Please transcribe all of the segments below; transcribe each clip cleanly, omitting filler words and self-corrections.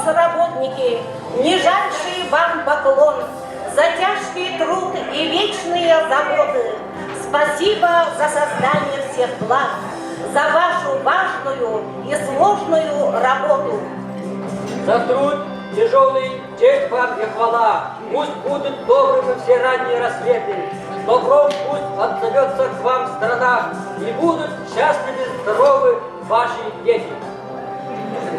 Сельхозработники, нижайший вам поклон за тяжкий труд и вечные заботы. Спасибо за создание всех благ, за вашу важную и сложную работу. За труд тяжелый, честь вам и хвала. Пусть будут добрыми все ранние рассветы. Добром пусть отзовется к вам страна, и будут счастливы, здоровы ваши дети.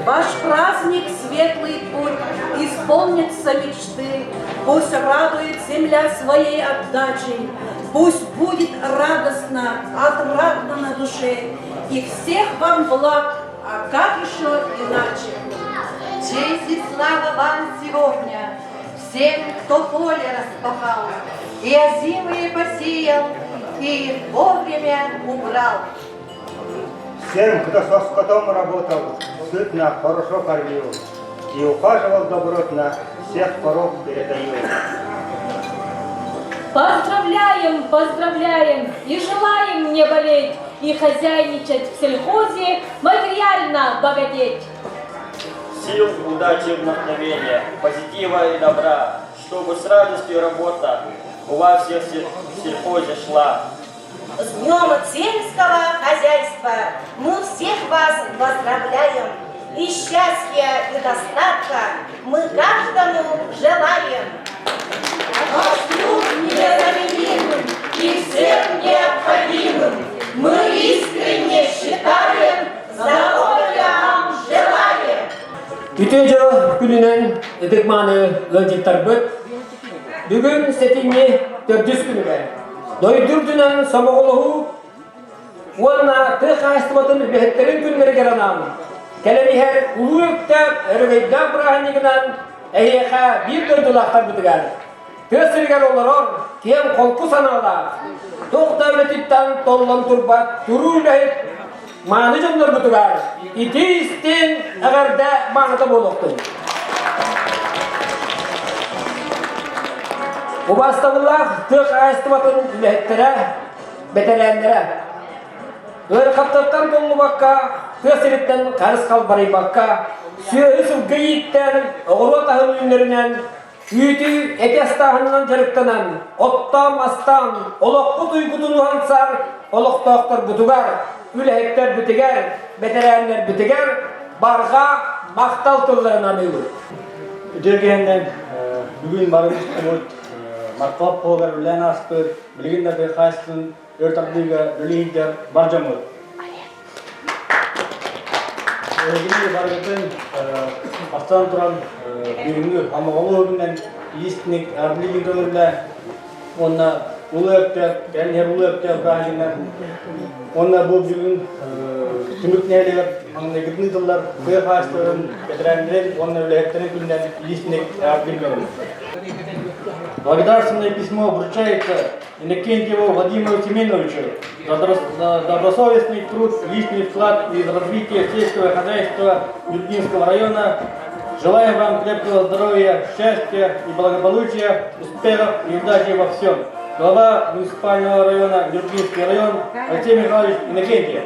Ваш праздник светлый путь, исполнится мечты, Пусть радует земля своей отдачей, Пусть будет радостно, отрадно на душе, И всех вам благ, а как еще иначе? Честь и слава вам сегодня, всем, кто поле распахал, И озимые посеял, и их вовремя убрал. Всем, кто со скотом работал, сытно, хорошо кормил и ухаживал добротно, всех коров передаю. Поздравляем, поздравляем и желаем не болеть и хозяйничать в сельхозе, материально богатеть. Сил, удачи, вдохновения, позитива и добра, чтобы с радостью работа у вас всех в сельхозе шла. С Днем сельского хозяйства мы всех вас поздравляем! И счастья, и достатка мы каждому желаем! Ваш труд незаменимым и всем необходимым мы искренне считаем, здоровья вам желаем! Үтүө дьыл күнүнэн ытык-мааны ыалдьыттарбыт бүгүн сэтинньи төрдүс күнүгэр дойду үрдүнэн сомоҕолоһуу уонна тыа хаһаайыстыбатын үлэһиттэрин күннэригэр анаан кэлэн иһэр Улуу Өктөөп өрөгөйдөөх бырааһынньыгынан эһиэхэ биир дойдулаахтарбытыгар тыа сиригэр олорор киэҥ холку санаалаах, туох да үлэтиттэн толлон турбат туруу үлэһит мааны дьоннорбутугар итии-истиҥ эҕэрдэ мааныта буолуохтун. Убаастабыллаах тыа хаһаайыстыбатын үлэһиттэрэ, бэтэрээннэрэ, ыарахаттартан толлубакка, тыа сириттэн харыс халбарыйбакка, сүөһү-сылгы ииттэн, оҕуруот аһын үүннэринэн Үүтү эти астааһынынан дьарыктанан, оттоон-мастаан, олохпут уйгутун уһансар олохтоохторбутугар, үлэһиттэрбитигэр, бэтэрээннэрбитигэр барҕа махтал тылларын аныыбыт. Үтүө киһинэн бүгүн барыбыт Марков полугар үлээн ааспыт, билигин да тыа хаһаайыстыбатын өр тардыыга үлэлиир бар дьоммут. Эһигини барыгытын бастаан туран бүгүҥҥү Амоҕолуу күнүнэн иистник Ардлигин көҥүллэ уонна Улуу Өктөөп, кэлин иһэр Улуу Өктөөп бырааһынньыгынан уонна бу бүгүн түмүк нэһилиэгэр маҥнайгытын ыытыллар тыа хаһаайыстыбатын бэтэрээннэрин уонна үлэһиттэрин күнүнэн иистник Ардлигин көҥүллэ. Благодарственное письмо вручается Иннокентьеву Владимиру Семеновичу за добросовестный труд, личный вклад и развитие сельского хозяйства Юргинского района. Желаем вам крепкого здоровья, счастья и благополучия, успехов и удачи во всем. Глава муниципального района Юргинский район Алексей Михайлович Иннокентьев.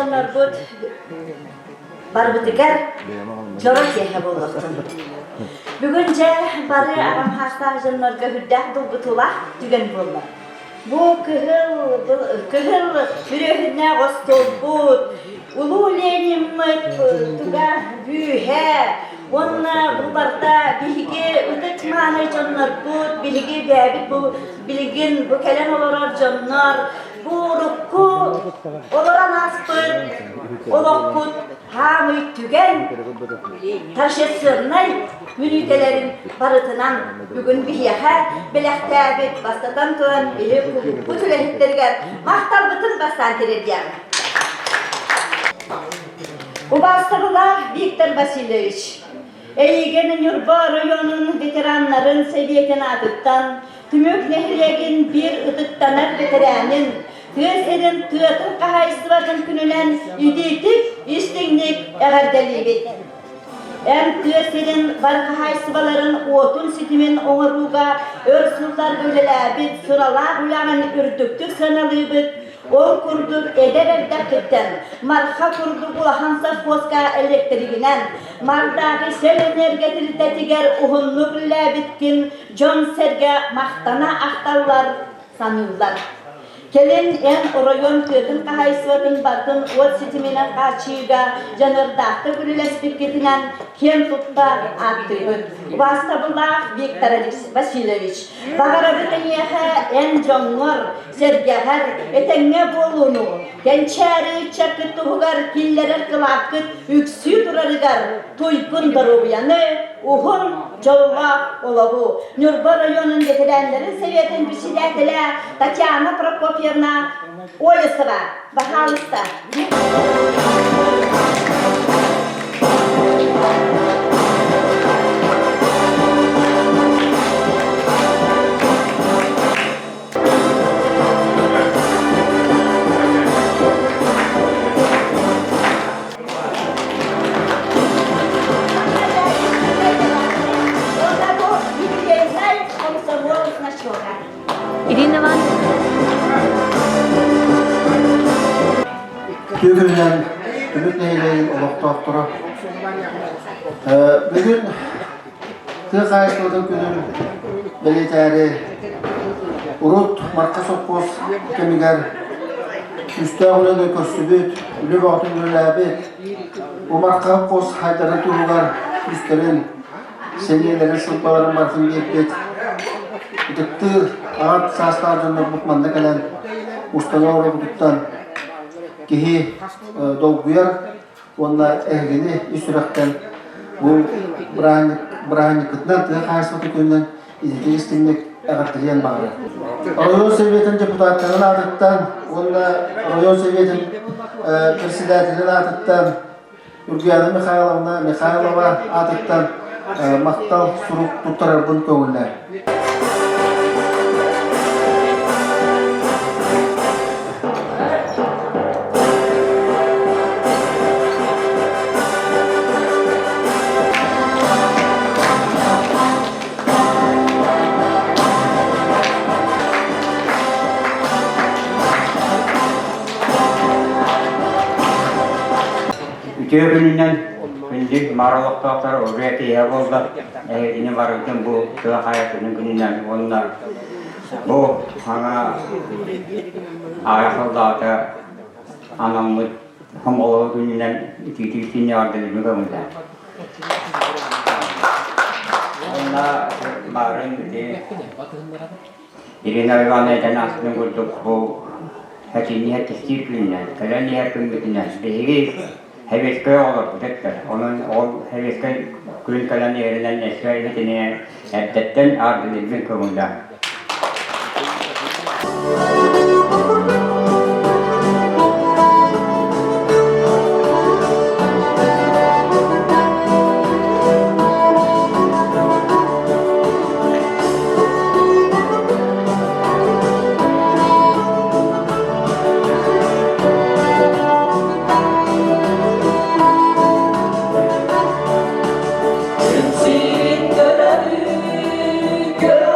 дьоннорбут барбытыгар дьоро киэһэ буолуохтун. Бүгүн дьэ бары аҕам хаастаах дьоннорго үрдээх долгутуулаах түгэн буолла. Бу кыһыл кыһыл бүрүөһүннээх остуолбут, улуу Лениммыт туга бүүһэ уонна бу барыта биһиги ытык мааны дьоннорбут, биһиги бэйэбит бу билигин бу кэлэн олорор дьоннор бу урукку олорон ааспыт олохпут хаамый түгэн торжественнай мүнүүтэлэрин барытынан бүгүн биһиэхэ бэлэхтээбит бастатан туран биһи кулууппут үлэһиттэригэр махталбытын бастаан тириэрдиэҕиҥ. Убаастабылаах Виктор Васильевич, эйигин Ньурба оройуонун ветераннарын сэбиэтин аатыттан Түмүк нэһилиэгин биир ытыктанар бэтэрээнин, тыа сирин тыатын хаһаайыстыбатын күнүнэн итиитик, истиҥник эҕэрдэлиибит. Эн тыа сирин бар хаһаайыстыбаларын уотун ситимин оҥорууга өр сылларга үлэлээбит сыралаах үлэҕин үрдүктүк сыаналыыбыт. Ол курдук эдэр эрдэххиттэн Марха курдук улахан совхозка электригинэн, Мардааҕы сел энергия тэрилтэтигэр уһуннук үлэлээбиккин дьон-сэргэ махтана ахталлар, саныыллар. Кэлин эн оройуон тыатын хаһаайыстыбатын барытын уот ситиминэн хааччыйыыга дьаныардаахтык үлэлэспиккитинэн киэн тутта ааттыыбыт. Убаастабыллаах Виктор Васильевич, баҕарабыт эйиэхэ эн дьоҥҥор, сэргэҕэр этэҥҥэ буолууну, кэнчээри ыччаккыт туһугар киллэрэр кылааккыт үксүү турарыгар туйгун доруобуйаны, уһун дьоллоох олоҕу Ньурба оройуонун ветераннарын советын председателэ Татьяна Прокопьевна Олесова, пожалуйста. Ирина Ивановна. Түгүнэн Түмүк нэһилиэгин олохтоохторо бүгүн тыа хаһаайыстыбатын күнүн бэлиэтээри урут Марха сопхуос кэмигэр Үстээх үлэни көрсүбүт, үлэ бөҕөтүн үлэлээбит, Умарха хос хайдарын туһугар үстэрин, сэниэлэрин, сылбаларын барытын биэрбит ытыктыыр аҕам саастаах дьоннорбут манна кэлэн устана олорбутуттан киһи долгуйар уонна эһигини ис сүрэхтэн бу бырааһынньыккытынан тыа хаһаайыстыбатын күнүнэн ититик истиҥник эҕэрдэлиэн баҕарар. Оройуон Советын депутаттарын аатыттан уонна оройуон Советын председателин аатыттан Ульяна Михайловна Михайлова аатыттан махтал сурук туттарарбын көҥүллээр. Үтүө күнүнэн күндү Маар олохтоохторо ырыа киэһэ буолла. Эһигини барытын бу тыа хайа күнүн күнүнэн уонна бу саҥа аҕыйах сыллааҕыта анаммыт хомолоо күнүнэн итиитик синньэҕэрдэлиини көҥүллээн. Уонна баарын ити Ирина Ивановна этэн ааспытын курдук бу хэтиини хэттистиир күнүнэн, кэлэн иһэр күммүтүнэн биһиги сэбиэскэй оҕолорбут эттэр. Онон ол сэбиэскэй күн кэлэн иһэринэн өссө итини эрдэттэн аардынырбын көҥүллээн. Син көрөрү, көрө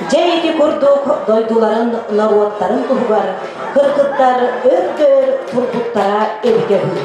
Дьэ ити курдук дойдуларын, норуоттарын туһугар кыргыттар өр-өр турбуттара эбитэ үһү.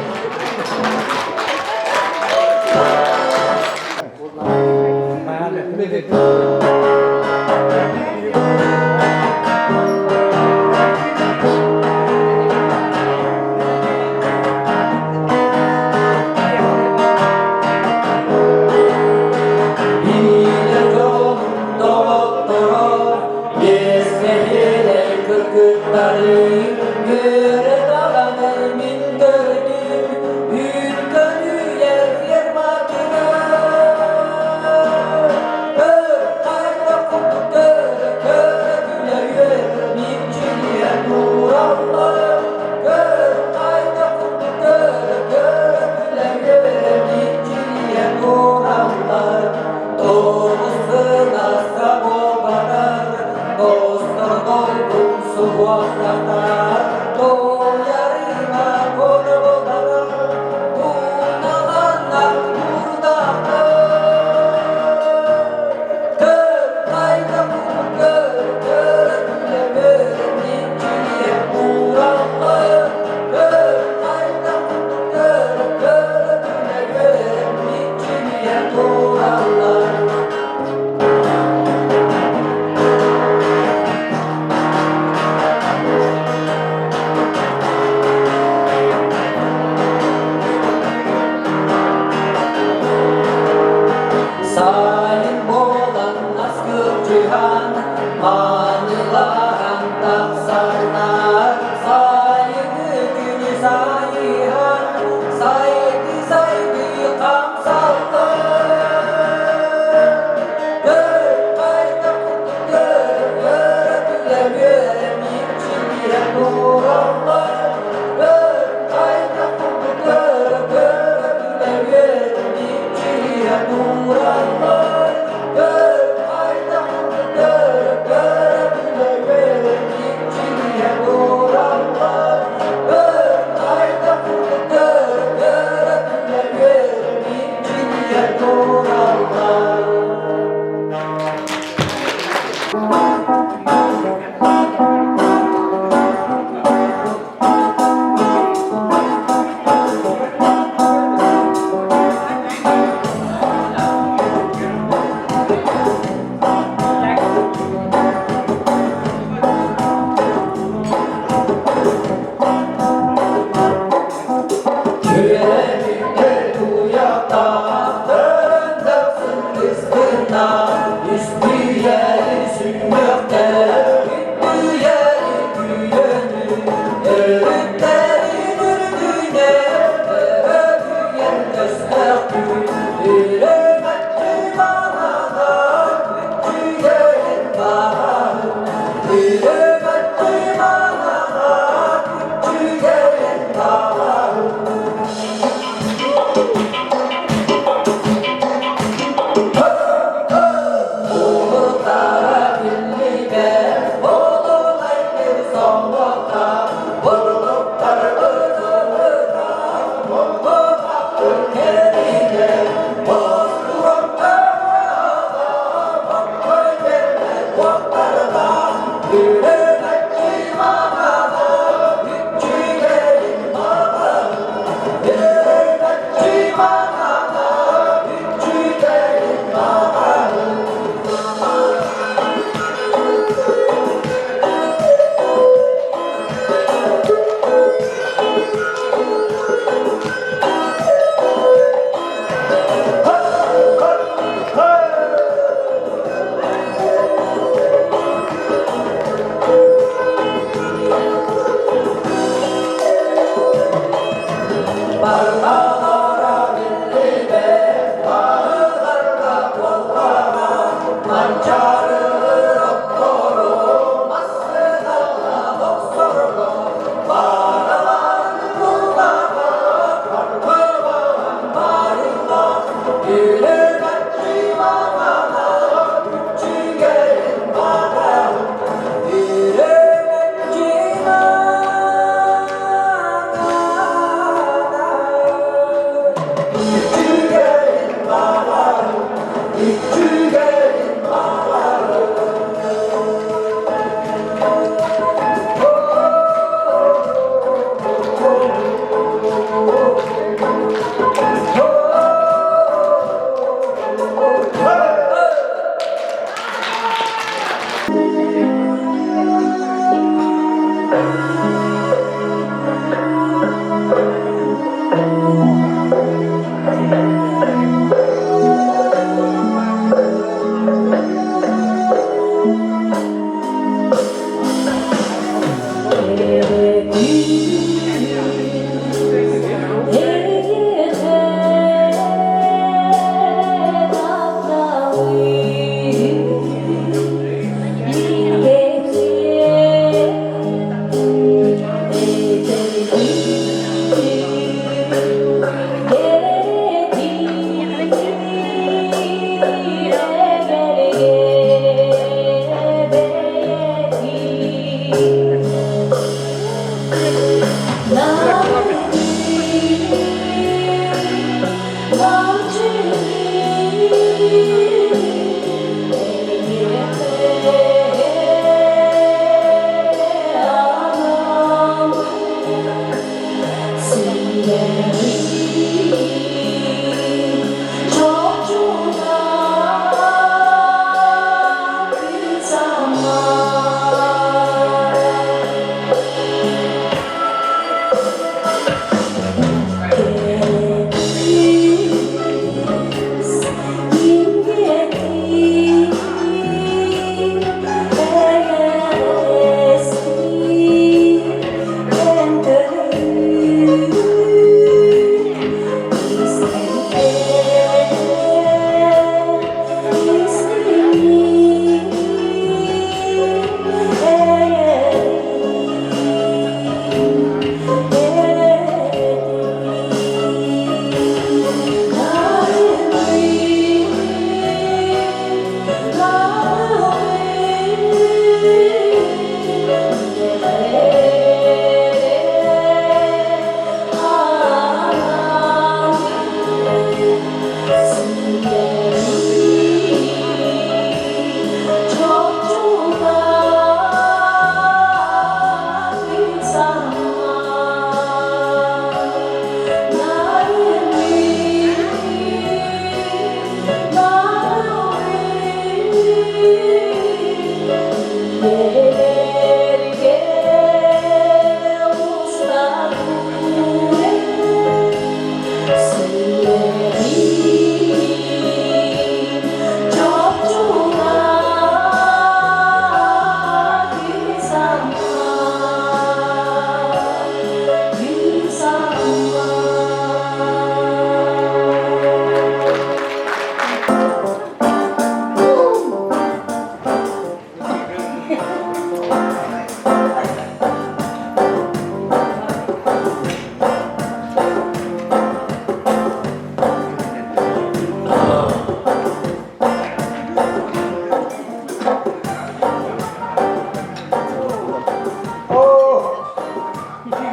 Үстүйәлі сүмөктә.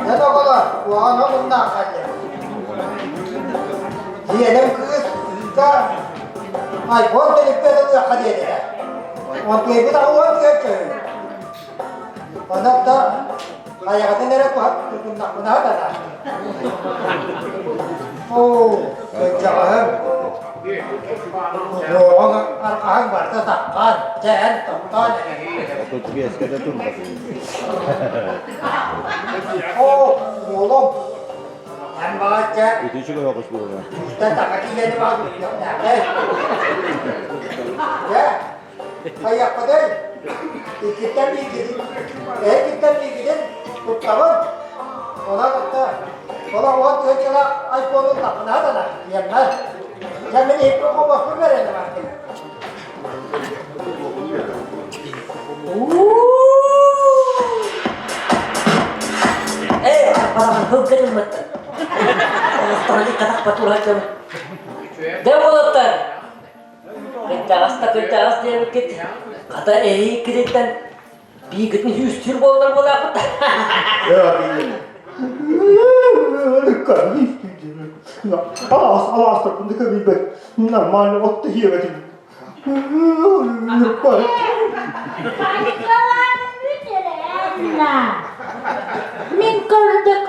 Эн оҕолор, куһаҕан омуннаах Дьиэлэм кыыс ыыта айфон төлүппэт ылыахха диэтэ. Онтуйбут аҕылыан түһэр Онон да хайаҕытын эрэ тутуннахпына сатана. Оо, кырдьаҕаһым, уҥуоҕуҥ арҕаһыҥ барыта таххан, чэ эн тохтоон эрэ. Оо, уолум, эн баҕачча Хайыахпытый? Иккиттэн бииргитин, эһигиттэн бииргитин туттабын. Онон отто олох уон тыһыынчалаах айфону таххынаатана диэммэр. Дьэ мин иһиппин хомуоспун бэрэнэ бардым. Ээ, бараҕын хылгырыммыттар. Олохторун иккатах батура дьон. Дэ уолаттар, Кырдьаҕас да кырдьаҕас диэбиккит, хата эһиги иккититтэн бииргитин сүүстүүр буоллар буолаахпыт. Алаас, алаастарбын да көбүйбэт. Нормально от тиһиэбэтим. Мин көрдүк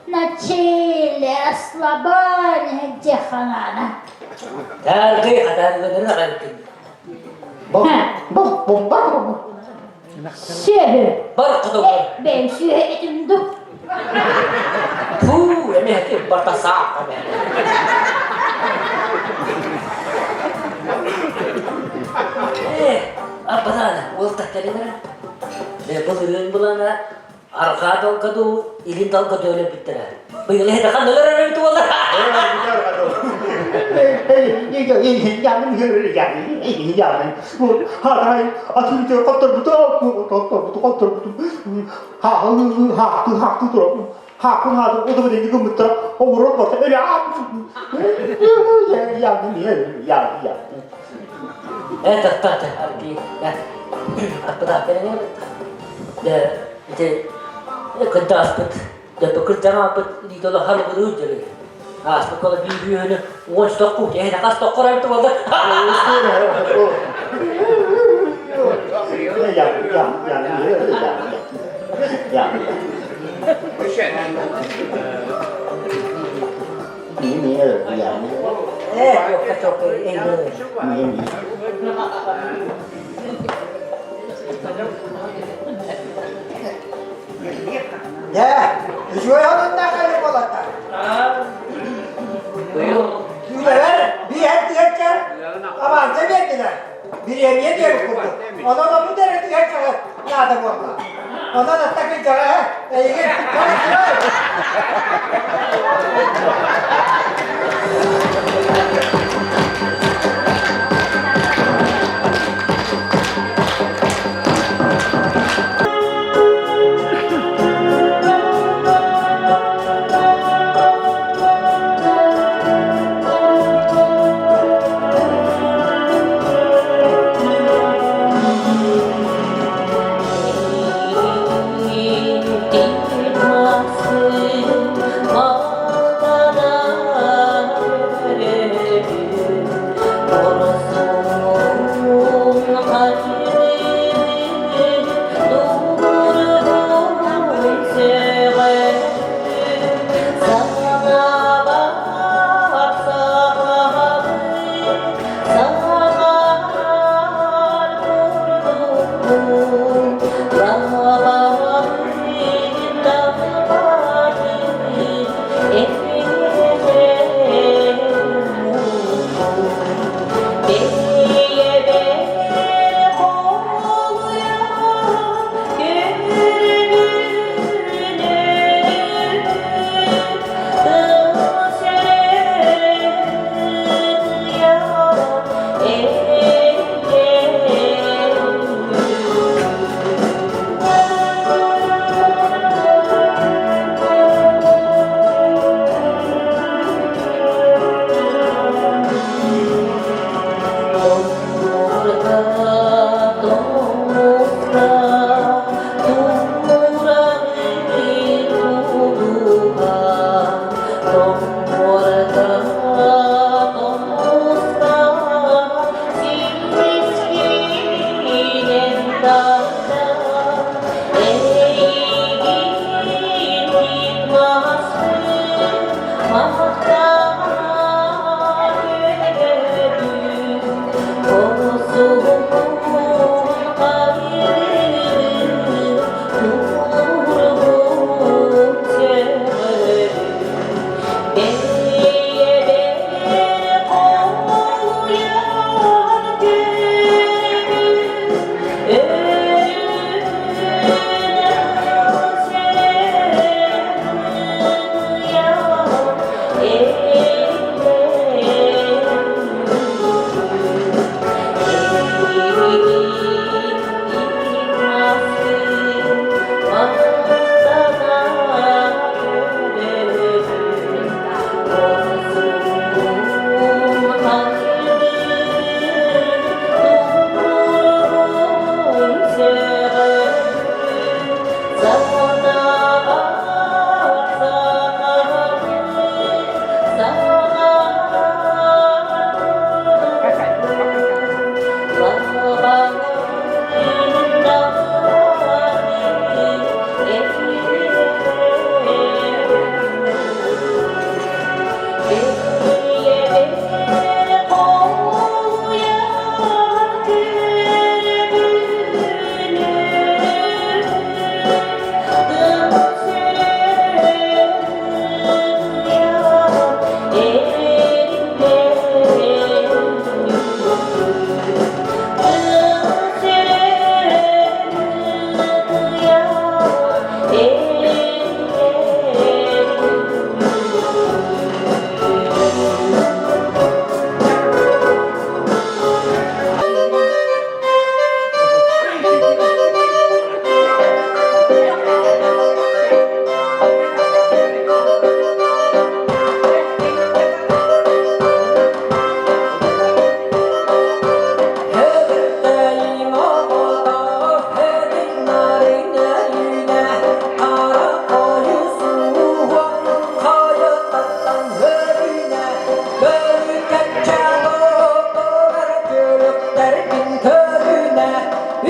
на чили, расслабоне, где ханана. Тааргый хатааннарын аҕай Бом, бом, бом, бом. Сүөһү. Бар хотугу. Бэйэм сүөһү этим ду. Фу, эмиэ барта саах эмэ. Э, арбадаана, уолта кэлин эрэ. Былырыын булана арҕаа далга дуу, илин далга дуу өлөрбүттэрэ. Быйыл эһэтэ ханна өлөрөр эбит буолла? Это тата арги. Аппыта кэлэн Дэ ити кырдааспыт дэ кырдьаҕааппыт илиитэ халыбырыы дьэрэ. Ааспыт кола биир үөһүнү уон стокку эһэ хас токкор эбит буолла. Дьэ, үчүгэй отуннаах кэлин буолаттар. Түүлэрэр биэһэр тиһэччэ аванса биэрдилэр. Бириэмийэ диэбит курдук. Онон омут эрэ тиһэччэҕэ наада буолла. Онон атта кырдьаҕа эйигин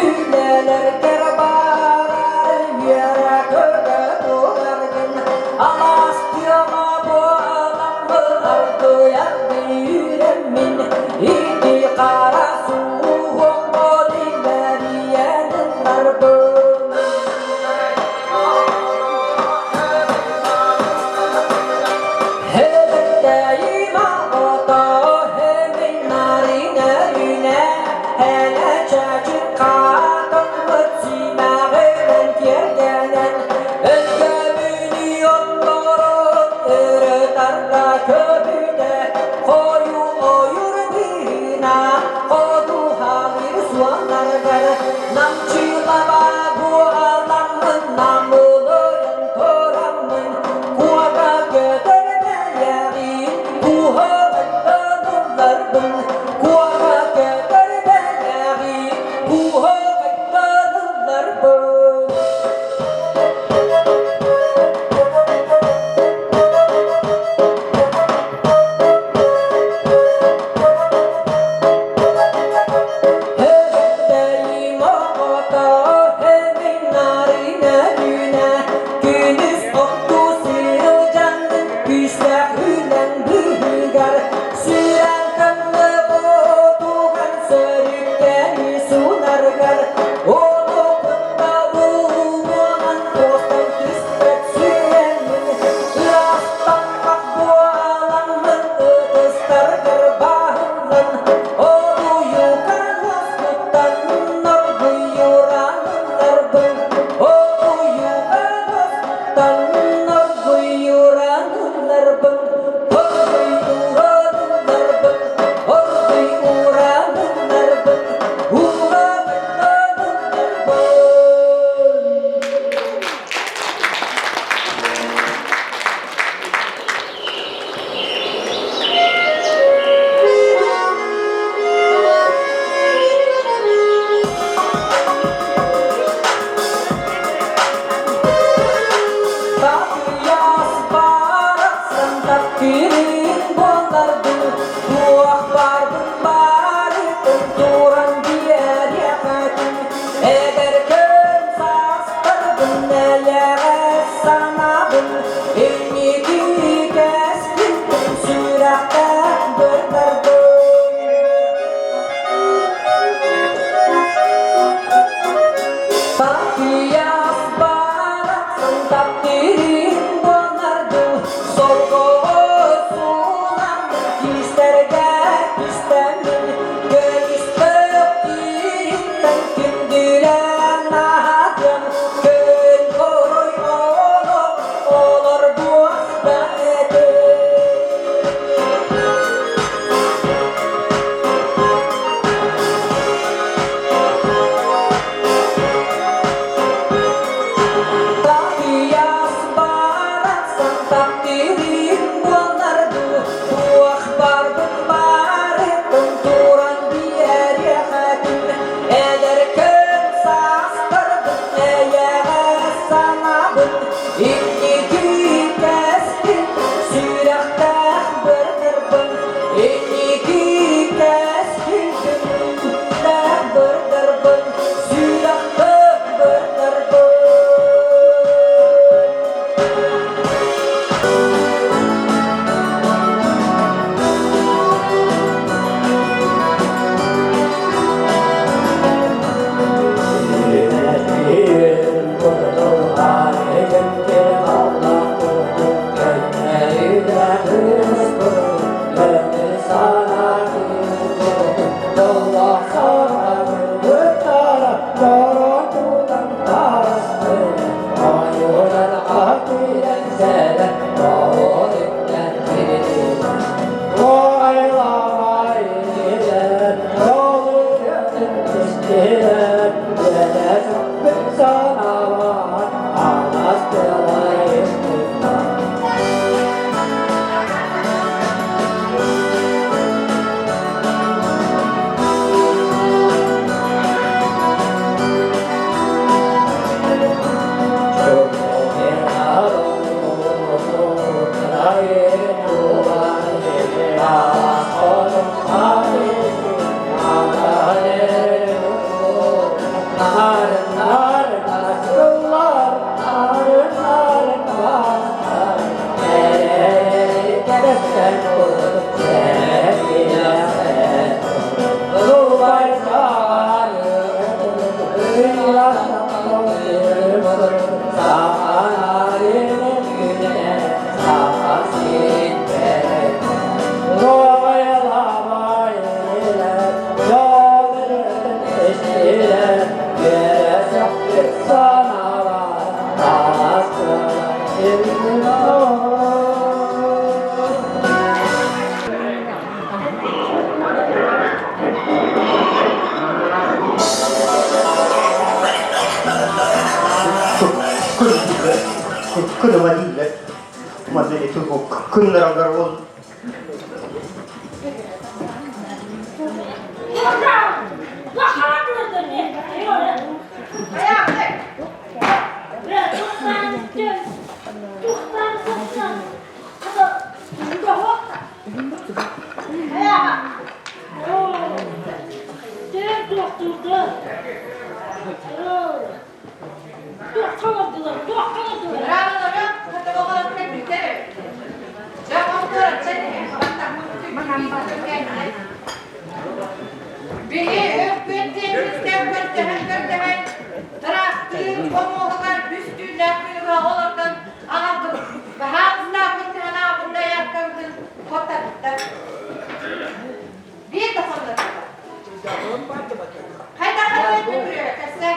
Үлэлэргэр барар үөрэ көтө тураргын Алаас тыама буоламмын аргыйар үүрэммин Ити хара суһуохпун имэрийэн ылларбын. Намчылаба буоламмын намылыйан тураммын Куота көтөр бэйэҕин куһаҕаттан ылларбын Куота көтөр бэйэҕин куһаҕаттан ылларбын. Һөттөйүм оҕото һөмүн нарына түүнэ күнүс оттуу сылдьаҥҥын күүстээх үлэҥ быыһыгар сүрэн көмнөҕүтуган сөрүккэни суунаргар ону кытта уулуонан куостан түспэт сүрэҥҥин ыраастаммат буоламмын ытыстаргар баһыллан Олуйукан уоскуттан оргуйураннарбын Олуйукан уоскуттан оргуйураннарбын Оргуйураннарбын оргуйураннарбын Уурабыттаннарбын. Татыйаас барахсан таптыырын буолларбын, туох баарбын барытын туран биэриэхэтин. Эдэр кэм саастарбын эйэҕэс санаабын, инники кэскилбин сүрэхтээх бырдарбын. Татыйаас барахсан таптыырын буолларбын, соргоҕо сууламмын киистэргэ түстэммин, көмүс кириттэн күндүлээн аһатыам, күн хоруй олох олорбуох да этим. Күннэраллар ол Биһи өкпүөттиэбиттэн көрдөһөн-көрдөһөн, тыраахтыыр хомуоһугар бүстүүннээх күнүгэ олордон аҕалбыт баһаалыстаахпын түһэн дайааккабытын хотторбуттар. Биир да хоннорбута. Хайдах ханнык кэссе?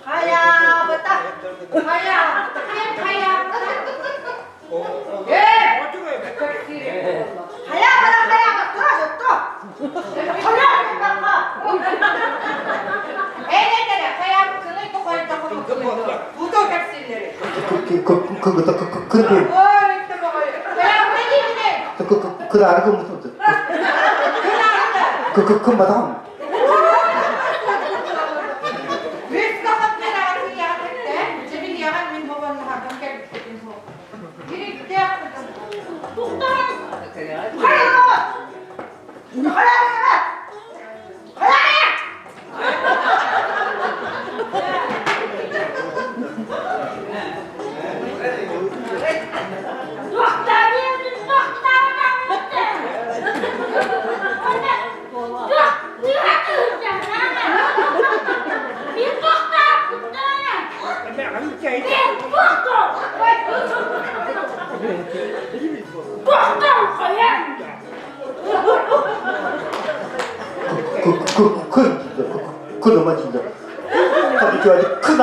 Хайаабыта. Хайаабыта, хайаабыта, тура то. Кын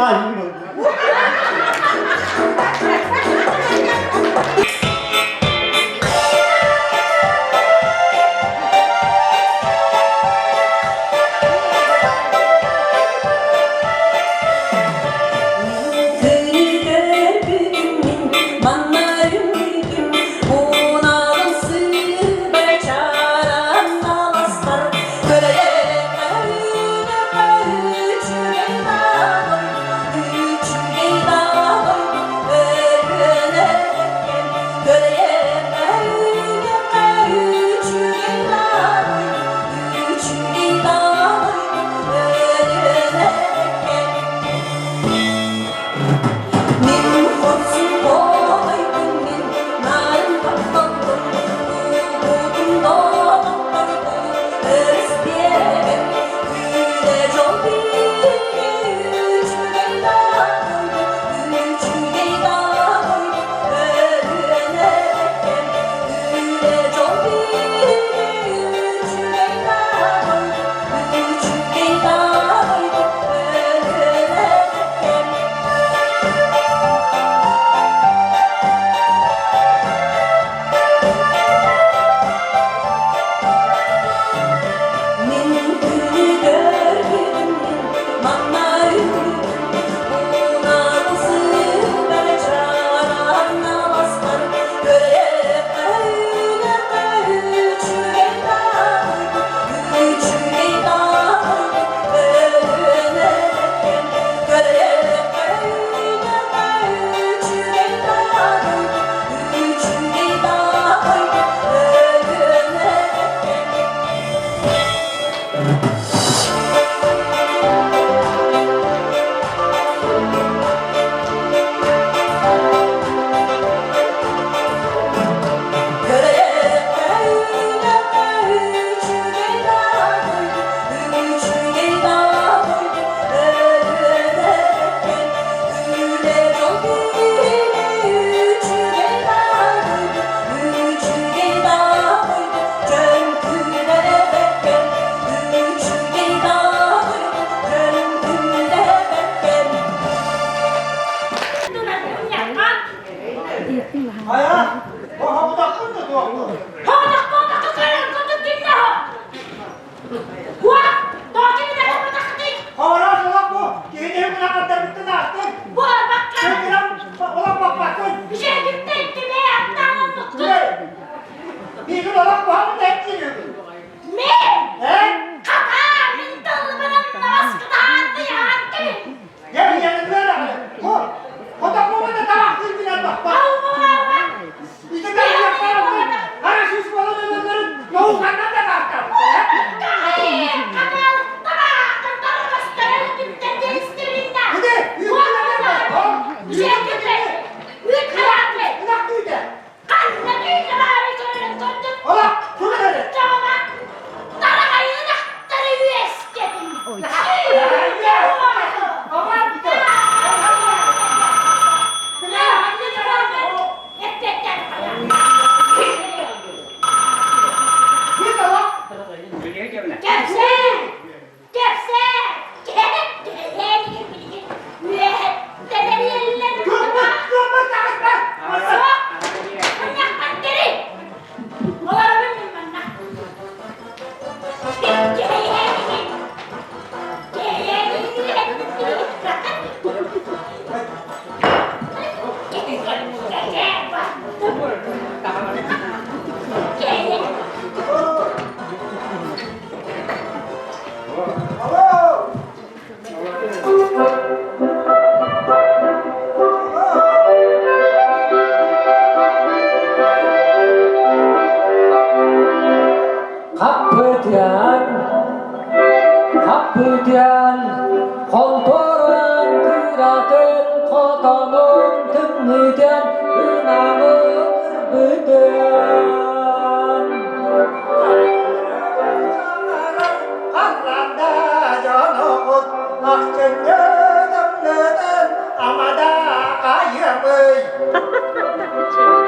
Хаппытыан, хаппытыан, холторун кыратын, хотонун тымныытын, ынаҕын ырбытын. Халлаанда дьонугут ахсынньытымнытын амада айымый.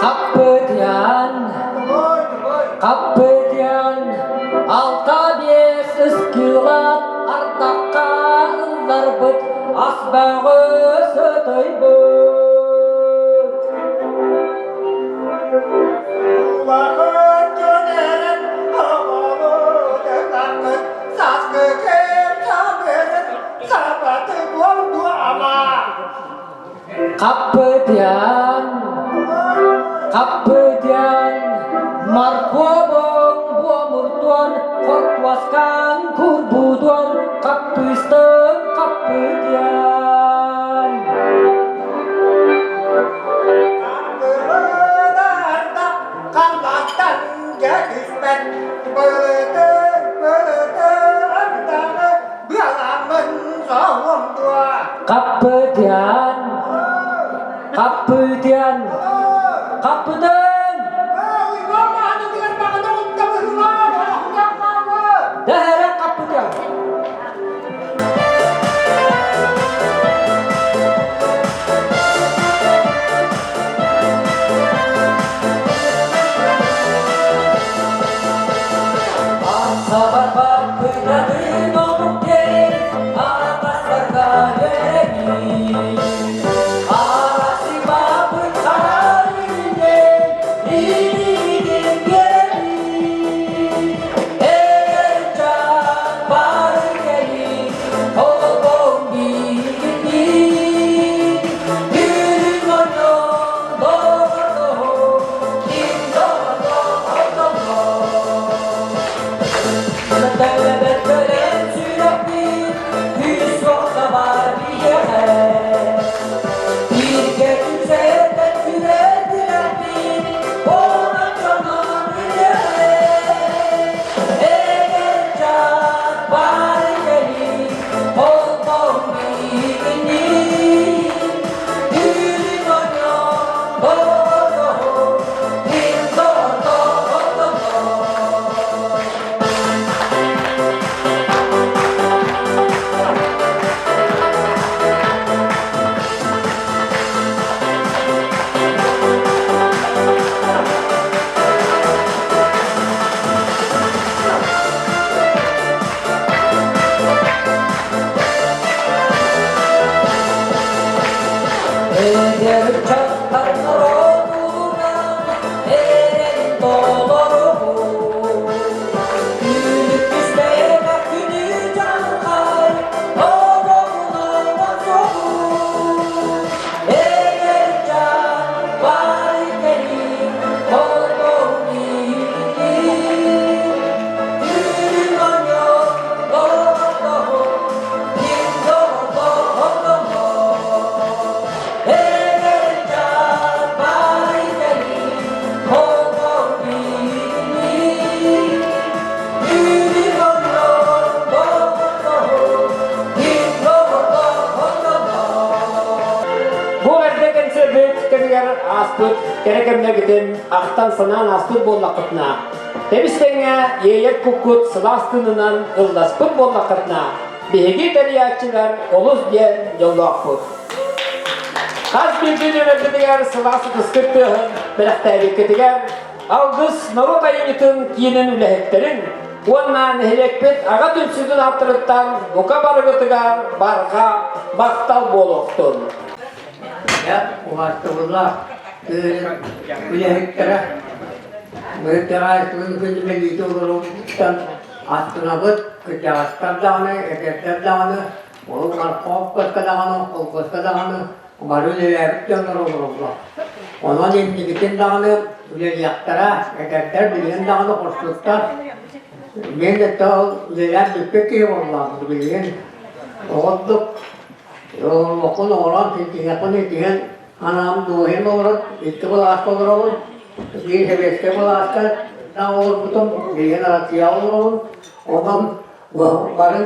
Хаппытыан, хаппытыан, 6-5 ыскыылаах ардахха ылларбыт ас бөҕө сытыйбыт. Улахан дьон эрэн оҕолуу сааскы кэм самыырын сабаты буолду ама. Хаппытыан, хаппытыан, моркуобуҥ буомуртуон, хортуоскаҥ курбутуон, хаппыыстыҥ хаппытыан. Хаппыһыдарда халлаантан дьэ түспэт, былыты, былыты ардаҕы быаламмын соһуом дуо? Хаппытыан, хаппытыан, хаппытын! Дэһэрэ хаппытыан! Бу эрдэ кэнсиэрбит кэмигэр ааспыт кэрэ кэмнэргитин ахтан-санаан ааспыт буоллаххытына, тэбис-тэҥҥэ иэйэр куккут сылаас тыынынан ылласпыт буоллаххытына, биһиги тэрийээччилэр олус диэн дьоллоохпут. Хас биирдии нүөмэрбитигэр сылаас ытыскыт тыаһын бэлэхтээбиккитигэр Алгыс норуот айымньытын киинин үлэһиттэрин уонна нэһилиэкпит аҕа түмсүүтүн ааттарыттан бука барыгытыгар барҕа махтал буолуохтун. Убаастабыллаах үлэһиттэрэ быһыттаҕаайытын күн үлэлиити олоруттан. Астынабыт, кырдьаҕастар даҕаны, эдэрдэр даҕаны, ол наркомпоска даҕаны, холкуоска даҕаны бары үлэлээбит дьоннор олороллор. Онон инникитин даҕаны үлэлиэхтэрэ, эдэрдэр билигин даҕаны хорсуттар. Мин да ол үлэлээн бүппүт киһи буоллаҕым билигин. Оҕордук олоххун оҥорон, ситиһиэххин итиһэн Анаам дуоһуйан олорон, икки былааска олоробун, биир сэбиэскэй былааска олорбутум, билигин Россияҕа олоробун. Онон бары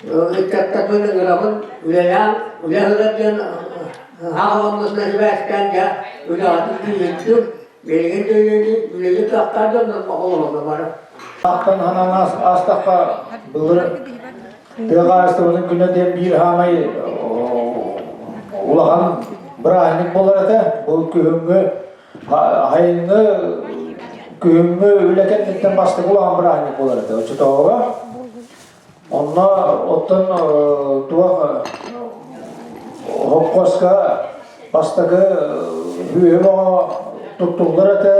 ыччаттарбын ыҥырабын, үлэлээн, үлэ ыһыллар диэн хаалламмытынан сибээстээн дьэ үлэҕитин күүһүрдүм. Билигин да үлэлии кыахтаах дьоннор олороллор бары. Ахтан ханан аастахха былыр Тыа хаһаайыстыбатын күнэ диэн биир хаамай улахан бырааһынньык буолар этэ. Бу күһүҥҥү айыҥҥы күһүҥҥү үлэ кэнниттэн бастакы улахан бырааһынньык буолар этэ. Оччотооҕуга онно оттон туох холкуоска бастакы үөһү бөҕө туттуллар этэ,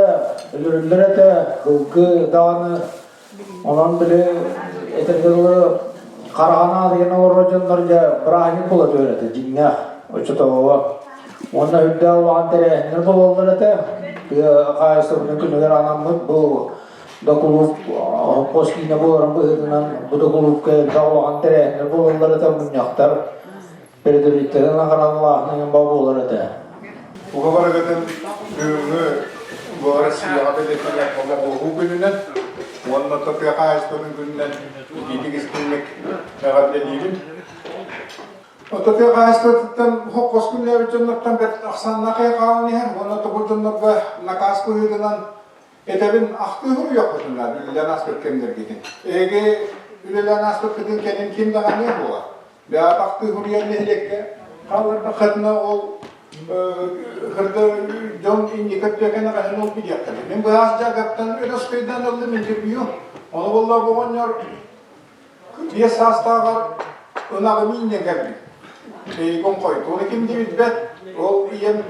өлөрүллэр этэ, ылгы даҕаны Онон били этэргэ дылы хараҕана деген олорор дьоннор дьэ бырааһынньык буола түһэр этэ дьиҥнээх оччотооҕуга. Уонна үрдээх улахан тэрээһиннэр буолаллар этэ. Тыа хаһаайыстыбатын күнүгэр анаммыт бу докулууп хос киинэ буоларын быһыытынан бу докулуупка элбэх улахан тэрээһиннэр буолаллар этэ мунньахтар передовиктарын аҕараллааһын буолар этэ. Уга барыгытын бүгүҥҥү бу Россияҕа бэлиэтэнэр Хомоҕолоһуу күнүнэн уонна тыа хаһаайыстыбатын күнүнэн итиитик истиҥник эҕэрдэлиибин. Тыа хаһаайыстыбатыттан хос күннээбит дьоннортон бэрт ахсааннаах хаалан иһэр уонна тобул дьоннорго накаас быһыытынан Этэбин ахтыы суруйуохпутун наада үлэлээн ааспыт кэмнэргитин. Эһиги үлэлээн ааспыккытын кэнин ким даҕаны буолар. Бэйэҕит ахтыы суруйар нэһилиэккэ хааллардаххытына ол хырда дьон инники өттүөкэн аҕаһын ол билиэхтэрэ. Мин быраас дьагаптан өрөскөйдөөн ыллым интервью. Ону буолла бу оҕонньор Биэс саастааҕар ынаҕы миинньэн кэлбит. Эйигин хойутуону ким да билбэт. Ол ийэм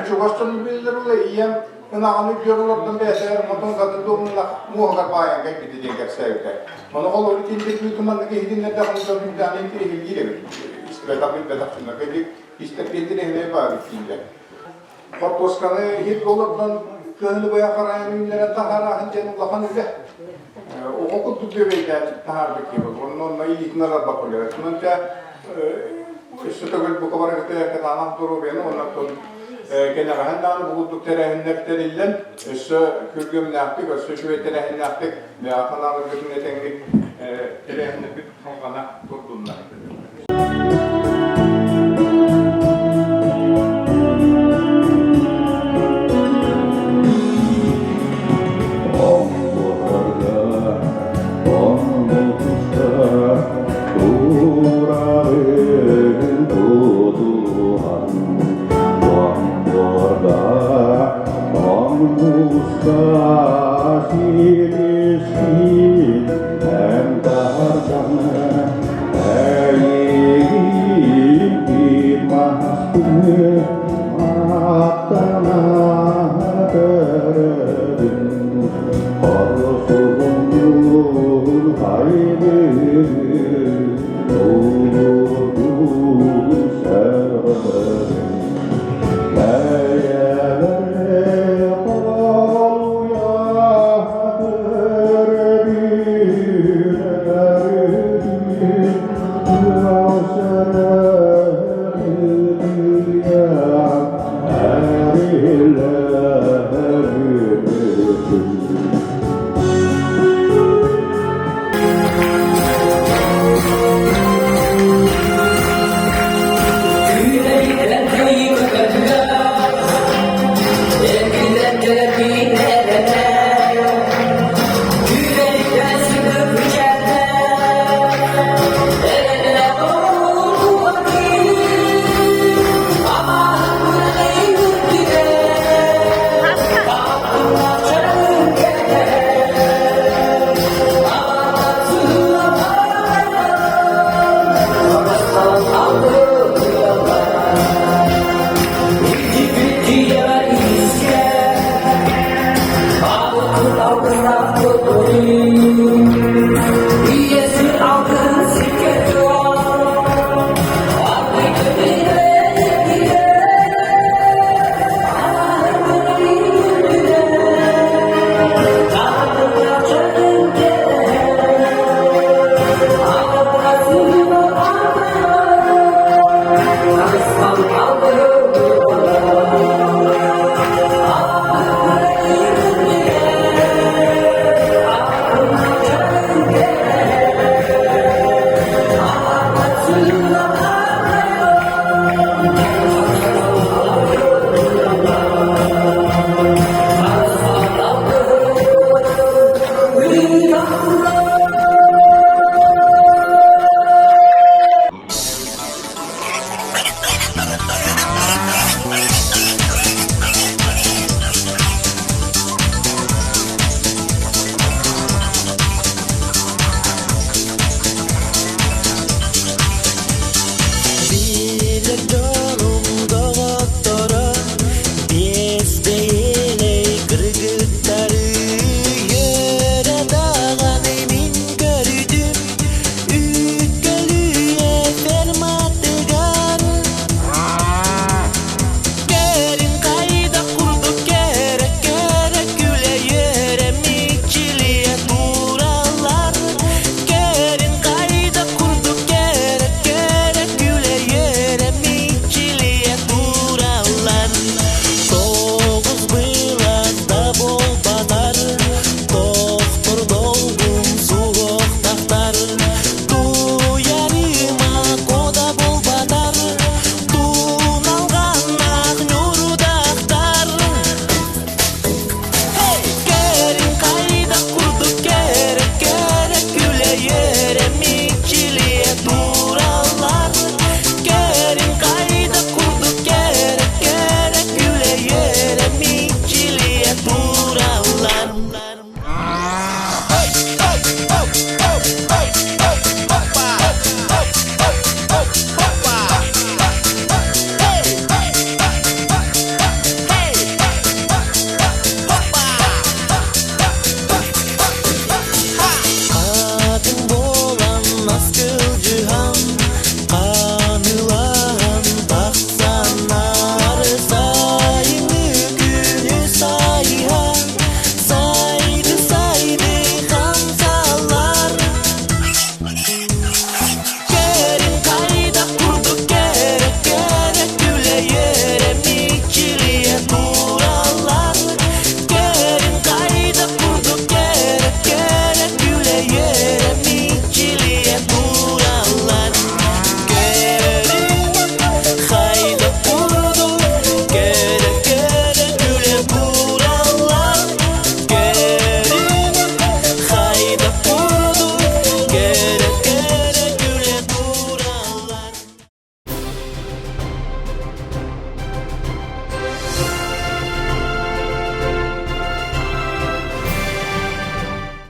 чугас дьон билэллэр ула ийэм ынаҕын үрдүгэр олордон бэйэтэ мотун сатын дуомуннах муоһугар баайан кэлбитэ диэн кэпсээбитэ. Ону холобур интервью маннык иһитиннэрдэххинэ дьон үрдээн интириэһиргиир эбит. Истибэтэх билбэтэх дьоннорго истэрбиэтинэһинэй баар эбит дииллэр. Хортуосканы иһит олордон кыһыны быһа харайан үүннэрэн таһаараһын диэн улахан үлэ. Оҕо курдук бүөбэйдээн таһаарбыт киһи буолар. Онно онно илиитин арарбат үлэ. Онон дьэ өссө төгүл бука барыгыта кытаанах доруобуйаны уонна кэнэҕэһин даҕаны бу курдук тэрээһиннэр тэриллэн өссө күргүөмнээхтик, өссө үчүгэй тэрээһиннээхтик бэйэҕэ санааларгытын этэҥҥит тэрээһиннэрбит салҕана турдуннар.